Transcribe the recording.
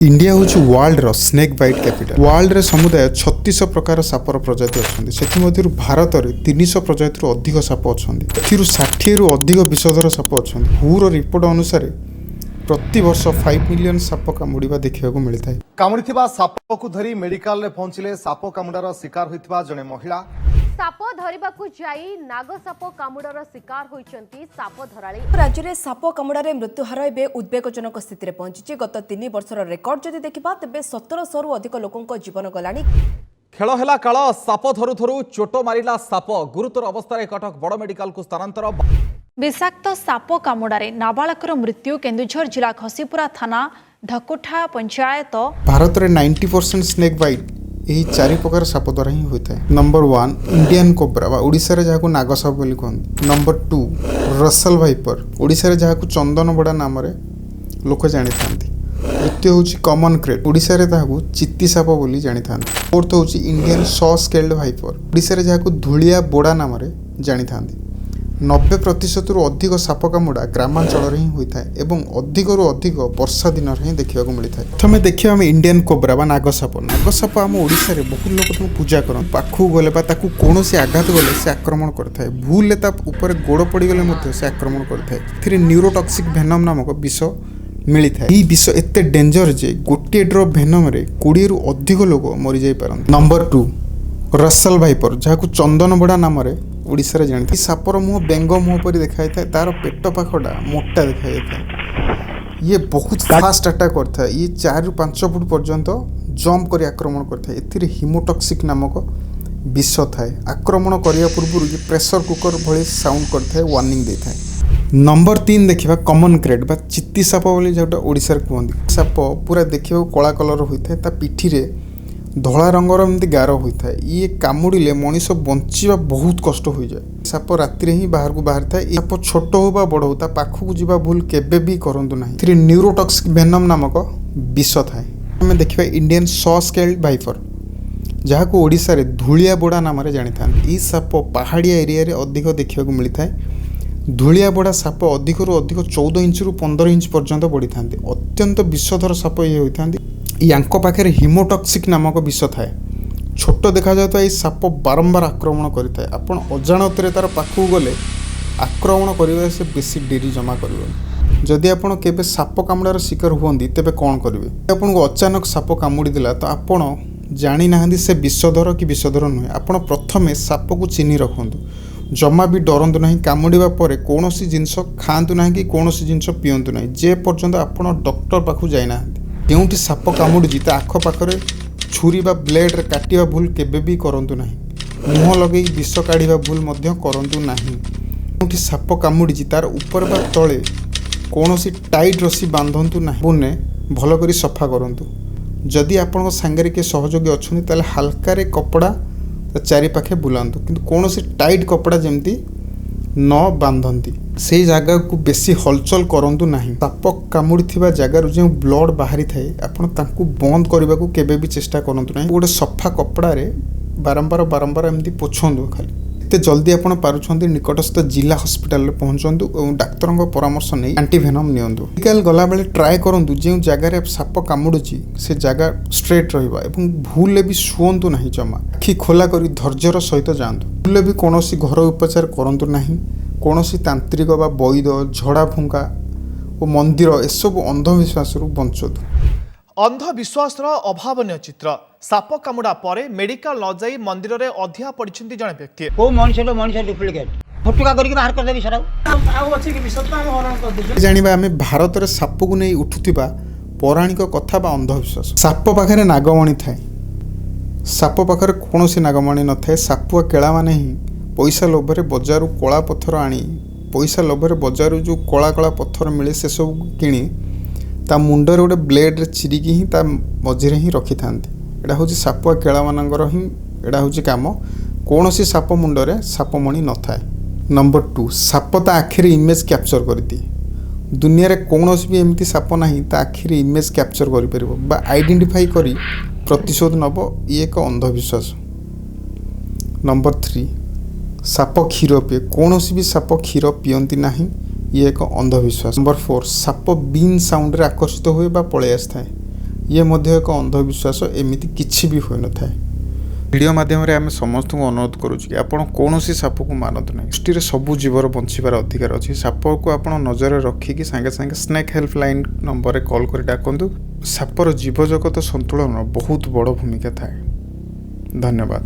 India ହେଉଛି ୱାର୍ଲଡର snake bite capital. ୱାର୍ଲଡରେ ସମୁଦାୟ 36 ପ୍ରକାର ସାପର ପ୍ରଜାତି ଅଛନ୍ତି। ସେଥିମଧ୍ୟରୁ ଭାରତରେ 300 ପ୍ରଜାତିରୁ ଅଧିକ ସାପ ଅଛନ୍ତି। ଏଥିରୁ 60ରୁ ଅଧିକ ବିଷଧର ସାପ ଅଛନ୍ତି। ହୁର ରିପୋର୍ଟ ଅନୁସାରେ ପ୍ରତିବର୍ଷ 5 ମିଲିୟନ ସାପ କାମୁଡ଼ିବା ଦେଖିବାକୁ ମିଳିଥାଏ। କାମୁଡ଼ିଥିବା ସାପକୁ ଧରି ମେଡିକାଲରେ ପହଞ୍ଚିଲେ ସାପ କାମୁଡ଼ାର ଶିକାର ହୋଇଥିବା ଜଣେ ମହିଳା। ସାପ ଧରିବାକୁ ଯାଇ ନାଗ ସାପ କାମୁଡ଼ର ଶିକାର ହୋଇଛନ୍ତି ସାପ ଧରାଳି। ରାଜ୍ୟରେ ସାପ କାମୁଡ଼ାରେ ମୃତ୍ୟୁହାର ଏବେ ଉଦ୍ବେଗଜନକ ସ୍ଥିତିରେ ପହଞ୍ଚିଛି। ଗତ 3 ବର୍ଷର ରେକର୍ଡ ଯଦି ଦେଖିବା, ତେବେ 1700ରୁ ଅଧିକ ଲୋକଙ୍କ ଜୀବନ ଗଲାଣି। ଖେଳ ହେଲା କାଳ। ସାପ ଧରୁ ଧରୁ ଚୋଟ ମାରିଲା ସାପ। ଗୁରୁତର ଅବସ୍ଥାରେ କଟକ ବଡ଼ ମେଡିକାଲକୁ ସ୍ଥାନାନ୍ତର। ବିଷାକ୍ତ ସାପ କାମୁଡ଼ାରେ ନାବାଳକର ମୃତ୍ୟୁ। କେନ୍ଦୁଝର ଜିଲ୍ଲା ଘସିପୁରା ଥାନା ଢକୁଠା ପଞ୍ଚାୟତ। ଭାରତରେ 90% ସ୍ନେକ୍ ବାଇଟ୍ ଏହି ଚାରି ପ୍ରକାର ସାପ ଦ୍ୱାରା ହିଁ ହୋଇଥାଏ। ନମ୍ବର 1, ଇଣ୍ଡିଆନ୍ କୋବ୍ରା ବା ଓଡ଼ିଶାରେ ଯାହାକୁ ନାଗ ସାପ ବୋଲି କୁହନ୍ତି। ନମ୍ବର 2, ରସଲ ଭାଇପର, ଓଡ଼ିଶାରେ ଯାହାକୁ ଚନ୍ଦନବଡ଼ା ନାମରେ ଲୋକ ଜାଣିଥାନ୍ତି। ତୃତୀୟ ହେଉଛି କମନ୍ କ୍ରେଟ୍, ଓଡ଼ିଶାରେ ତାହାକୁ ଚିତି ସାପ ବୋଲି ଜାଣିଥାନ୍ତି। ଫୋର୍ଥ ହେଉଛି ଇଣ୍ଡିଆନ୍ ସ ସ୍କେଲ୍ଡ ଭାଇପର, ଓଡ଼ିଶାରେ ଯାହାକୁ ଧୂଳିଆ ବୋଡ଼ା ନାମରେ ଜାଣିଥାନ୍ତି। 90 ପ୍ରତିଶତରୁ ଅଧିକ ସାପ କାମୁଡ଼ା ଗ୍ରାମାଞ୍ଚଳରେ ହିଁ ହୋଇଥାଏ ଏବଂ ଅଧିକରୁ ଅଧିକ ବର୍ଷା ଦିନରେ ହିଁ ଦେଖିବାକୁ ମିଳିଥାଏ। ପ୍ରଥମେ ଦେଖିବା ଆମେ ଇଣ୍ଡିଆନ୍ କୋବ୍ରା ବା ନାଗସାପ। ନାଗସାପ ଆମ ଓଡ଼ିଶାରେ ବହୁତ ଲୋକ ତାକୁ ପୂଜା କରନ୍ତି। ପାଖକୁ ଗଲେ ବା ତାକୁ କୌଣସି ଆଘାତ ଗଲେ ସେ ଆକ୍ରମଣ କରିଥାଏ। ଭୁଲରେ ତା ଉପରେ ଗୋଡ଼ ପଡ଼ିଗଲେ ମଧ୍ୟ ସେ ଆକ୍ରମଣ କରିଥାଏ। ଏଥିରେ ନ୍ୟୁରୋଟକ୍ସିକ୍ ଭେନମ୍ ନାମକ ବିଷ ମିଳିଥାଏ। ଏହି ବିଷ ଏତେ ଡେଞ୍ଜର ଯେ ଗୋଟିଏ ଡ୍ରପ୍ ଭେନମରେ 20ରୁ ଅଧିକ ଲୋକ ମରିଯାଇପାରନ୍ତି। ନମ୍ବର 2, ରସଲ ଭାଇପର, ଯାହାକୁ ଚନ୍ଦନବଡ଼ା ନାମରେ ଓଡ଼ିଶାରେ ଜାଣିଥାଏ। ଏହି ସାପର ମୁହଁ ବେଙ୍ଗ ମୁହଁ ପରି ଦେଖାଯାଇଥାଏ। ତାର ପେଟ ପାଖଟା ମୋଟା ଦେଖାଯାଇଥାଏ। ଇଏ ବହୁତ ଫାଷ୍ଟ ଆଟାକ୍ କରିଥାଏ। ଇଏ 4ରୁ 5 ଫୁଟ ପର୍ଯ୍ୟନ୍ତ ଜମ୍ପ କରି ଆକ୍ରମଣ କରିଥାଏ। ଏଥିରେ ହିମୋଟକ୍ସିକ୍ ନାମକ ବିଷ ଥାଏ। ଆକ୍ରମଣ କରିବା ପୂର୍ବରୁ ଇଏ ପ୍ରେସର କୁକର ଭଳି ସାଉଣ୍ଡ କରିଥାଏ, ୱାର୍ଣ୍ଣିଂ ଦେଇଥାଏ। ନମ୍ବର 3 ଦେଖିବା କମନ୍ କ୍ରେଟ୍ ବା ଚିତି ସାପ ବୋଲି ଯେଉଁଟା ଓଡ଼ିଶାରେ କୁହନ୍ତି। ସାପ ପୁରା ଦେଖିବାକୁ କଳା କଲର ହୋଇଥାଏ। ତା ପିଠିରେ ଧଳା ରଙ୍ଗର ଏମିତି ଗାର ହୋଇଥାଏ। ଇଏ କାମୁଡ଼ିଲେ ମଣିଷ ବଞ୍ଚିବା ବହୁତ କଷ୍ଟ ହୋଇଯାଏ। ସାପ ରାତିରେ ହିଁ ବାହାରକୁ ବାହାରିଥାଏ। ଏ ସାପ ଛୋଟ ହଉ ବା ବଡ଼ ହଉ, ତା ପାଖକୁ ଯିବା ଭୁଲ କେବେ ବି କରନ୍ତୁ ନାହିଁ। ଏଥିରେ ନ୍ୟୁରୋଟକ୍ସିକ୍ ଭେନମ୍ ନାମକ ବିଷ ଥାଏ। ଆମେ ଦେଖିବା ଇଣ୍ଡିଆନ୍ ସ ସ୍କେଲ୍ଡ ଭାଇପର, ଯାହାକୁ ଓଡ଼ିଶାରେ ଧୂଳିଆ ବୋଡ଼ା ନାମରେ ଜାଣିଥାନ୍ତି। ଏହି ସାପ ପାହାଡ଼ିଆ ଏରିଆରେ ଅଧିକ ଦେଖିବାକୁ ମିଳିଥାଏ। ଧୂଳିଆ ବୋଡ଼ା ସାପ ଅଧିକରୁ ଅଧିକ 14 ଇଞ୍ଚରୁ 15 ଇଞ୍ଚ ପର୍ଯ୍ୟନ୍ତ ବଢ଼ିଥାନ୍ତି। ଅତ୍ୟନ୍ତ ବିଷଧର ସାପ ଇଏ ହୋଇଥାନ୍ତି। ୟାଙ୍କ ପାଖରେ ହିମୋଟକ୍ସିକ୍ ନାମକ ବିଷ ଥାଏ। ଛୋଟ ଦେଖାଯାଉଥିବା ଏହି ସାପ ବାରମ୍ବାର ଆକ୍ରମଣ କରିଥାଏ। ଆପଣ ଅଜାଣତରେ ତା'ର ପାଖକୁ ଗଲେ ଆକ୍ରମଣ କରିବାରେ ସେ ବେଶୀ ଡେରି ଜମା କରିବନି। ଯଦି ଆପଣ କେବେ ସାପ କାମୁଡ଼ାର ଶିକାର ହୁଅନ୍ତି, ତେବେ କ'ଣ କରିବେ? ଆପଣଙ୍କୁ ଅଚାନକ ସାପ କାମୁଡ଼ି ଦେଲା ତ ଆପଣ ଜାଣିନାହାନ୍ତି ସେ ବିଷଧର କି ବିଷଧର ନୁହେଁ। ଆପଣ ପ୍ରଥମେ ସାପକୁ ଚିହ୍ନି ରଖନ୍ତୁ। ଜମା ବି ଡରନ୍ତୁ ନାହିଁ। କାମୁଡ଼ିବା ପରେ କୌଣସି ଜିନିଷ ଖାଆନ୍ତୁ ନାହିଁ କି କୌଣସି ଜିନିଷ ପିଅନ୍ତୁ ନାହିଁ, ଯେ ପର୍ଯ୍ୟନ୍ତ ଆପଣ ଡକ୍ଟର ପାଖକୁ ଯାଇନାହାନ୍ତି। ଯେଉଁଠି ସାପ କାମୁଡ଼ିଛି, ତା ଆଖପାଖରେ ଛୁରୀ ବା ବ୍ଲେଡ଼ରେ କାଟିବା ଭୁଲ କେବେ ବି କରନ୍ତୁ ନାହିଁ। ମୁହଁ ଲଗେଇ ବିଷ କାଢ଼ିବା ଭୁଲ ମଧ୍ୟ କରନ୍ତୁ ନାହିଁ। ଯେଉଁଠି ସାପ କାମୁଡ଼ିଛି, ତାର ଉପରେ ବା ତଳେ କୌଣସି ଟାଇଟ୍ ରସି ବାନ୍ଧନ୍ତୁ ନାହିଁ। ସାବୁନରେ ଭଲ କରି ସଫା କରନ୍ତୁ। ଯଦି ଆପଣଙ୍କ ସାଙ୍ଗରେ କିଏ ସହଯୋଗୀ ଅଛନ୍ତି, ତାହେଲେ ହାଲକାରେ କପଡ଼ା ତା ଚାରିପାଖେ ବୁଲାନ୍ତୁ, କିନ୍ତୁ କୌଣସି ଟାଇଟ୍ କପଡ଼ା ଯେମିତି ନ ବାନ୍ଧନ୍ତି। ସେଇ ଜାଗାକୁ ବେଶୀ ହଲଚଲ କରନ୍ତୁ ନାହିଁ। ସାପ କାମୁଡ଼ିଥିବା ଜାଗାରୁ ଯେଉଁ ବ୍ଲଡ଼ ବାହାରିଥାଏ, ଆପଣ ତାଙ୍କୁ ବନ୍ଦ କରିବାକୁ କେବେ ବି ଚେଷ୍ଟା କରନ୍ତୁ ନାହିଁ। ଗୋଟେ ସଫା କପଡ଼ାରେ ବାରମ୍ବାର ବାରମ୍ବାର ଏମିତି ପୋଛନ୍ତୁ ଖାଲି। ଏତେ ଜଲ୍ଦି ଆପଣ ପାରୁଛନ୍ତି, ନିକଟସ୍ଥ ଜିଲ୍ଲା ହସ୍ପିଟାଲରେ ପହଞ୍ଚନ୍ତୁ ଏବଂ ଡାକ୍ତରଙ୍କ ପରାମର୍ଶ ନେଇ ଆଣ୍ଟିଭେନମ୍ ନିଅନ୍ତୁ। ମେଡ଼ିକାଲ ଗଲାବେଳେ ଟ୍ରାଏ କରନ୍ତୁ, ଯେଉଁ ଜାଗାରେ ସାପ କାମୁଡ଼ୁଛି ସେ ଜାଗା ଷ୍ଟ୍ରେଟ୍ ରହିବ ଏବଂ ଭୁଲରେ ବି ଶୁଅନ୍ତୁ ନାହିଁ ଜମା। ଆଖି ଖୋଲା କରି ଧୈର୍ଯ୍ୟର ସହିତ ଯାଆନ୍ତୁ। ଭୁଲରେ ବି କୌଣସି ଘରୋଇ ଉପଚାର କରନ୍ତୁ ନାହିଁ। କୌଣସି ତାନ୍ତ୍ରିକ ବା ବୈଦ, ଝଡ଼ା ଫୁଙ୍କା ଓ ମନ୍ଦିର ଏସବୁ ଅନ୍ଧବିଶ୍ୱାସରୁ ବଞ୍ଚନ୍ତୁ। ଅନ୍ଧବିଶ୍ୱାସର ଅଭାବନୀୟ ଚିତ୍ର। ସାପ କାମୁଡ଼ା ପରେ ମେଡିକାଲ ନ ଯାଇ ମନ୍ଦିରରେ ଅଧିଆ ପଡ଼ିଛନ୍ତି ଜଣେ ବ୍ୟକ୍ତି। କୋଉ ମଣିଷଟା ମଣିଷ ଡୁପ୍ଲିକେଟ୍ ଫୁଟୁକା କରିକି ବାହାର କରିଦେବି ସେଟାକୁ। ଜାଣିବା ଆମେ ଭାରତରେ ସାପକୁ ନେଇ ଉଠୁଥିବା ପୌରାଣିକ କଥା ବା ଅନ୍ଧବିଶ୍ୱାସ। ସାପ ପାଖରେ ନାଗମଣି ଥାଏ। ସାପ ପାଖରେ କୌଣସି ନାଗମଣି ନଥାଏ। ସାପୁଆ କେଳାମାନେ ହିଁ ପଇସା ଲୋଭରେ ବଜାରରୁ କଳା ପଥର ଆଣି, ପଇସା ଲୋଭରେ ବଜାରରୁ ଯେଉଁ କଳା କଳା ପଥର ମିଳେ, ସେସବୁ କିଣି ତା ମୁଣ୍ଡରେ ଗୋଟେ ବ୍ଲେଡ଼ରେ ଚିରିକି ହିଁ ତା ମଝିରେ ହିଁ ରଖିଥାନ୍ତି। ଏଇଟା ହେଉଛି ସାପୁଆ କେଳାମାନଙ୍କର ହିଁ ଏଇଟା ହେଉଛି କାମ। କୌଣସି ସାପ ମୁଣ୍ଡରେ ସାପମଣି ନଥାଏ। ନମ୍ବର 2, ସାପ ତା ଆଖିରେ ଇମେଜ୍ କ୍ୟାପଚର୍ କରିଦିଏ। ଦୁନିଆରେ କୌଣସି ବି ଏମିତି ସାପ ନାହିଁ, ତା ଆଖିରେ ଇମେଜ୍ କ୍ୟାପଚର୍ କରିପାରିବ ବା ଆଇଡେଣ୍ଟିଫାଇ କରି ପ୍ରତିଶୋଧ ନେବ। ଇଏ ଏକ ଅନ୍ଧବିଶ୍ୱାସ। ନମ୍ବର 3, ସାପ କ୍ଷୀର ପିଏ। କୌଣସି ବି ସାପ କ୍ଷୀର ପିଅନ୍ତି ନାହିଁ। ଇଏ ଏକ ଅନ୍ଧବିଶ୍ୱାସ। ନମ୍ବର 4, ସାପ ବିନ୍ ସାଉଣ୍ଡରେ ଆକର୍ଷିତ ହୁଏ ବା ପଳେଇ ଆସିଥାଏ। ଇଏ ମଧ୍ୟ ଏକ ଅନ୍ଧବିଶ୍ୱାସ, ଏମିତି କିଛି ବି ହୋଇନଥାଏ। ଭିଡ଼ିଓ ମାଧ୍ୟମରେ ଆମେ ସମସ୍ତଙ୍କୁ ଅନୁରୋଧ କରୁଛୁ କି ଆପଣ କୌଣସି ସାପକୁ ମାରନ୍ତୁ ନାହିଁ। ସୃଷ୍ଟିରେ ସବୁ ଜୀବର ବଞ୍ଚିବାର ଅଧିକାର ଅଛି। ସାପକୁ ଆପଣ ନଜରରେ ରଖିକି ସାଙ୍ଗେ ସାଙ୍ଗେ ସ୍ନେକ୍ ହେଲ୍ପଲାଇନ୍ ନମ୍ବରରେ କଲ୍ କରି ଡାକନ୍ତୁ। ସାପର ଜୀବଜଗତ ସନ୍ତୁଳନ ବହୁତ ବଡ଼ ଭୂମିକା ଥାଏ। ଧନ୍ୟବାଦ।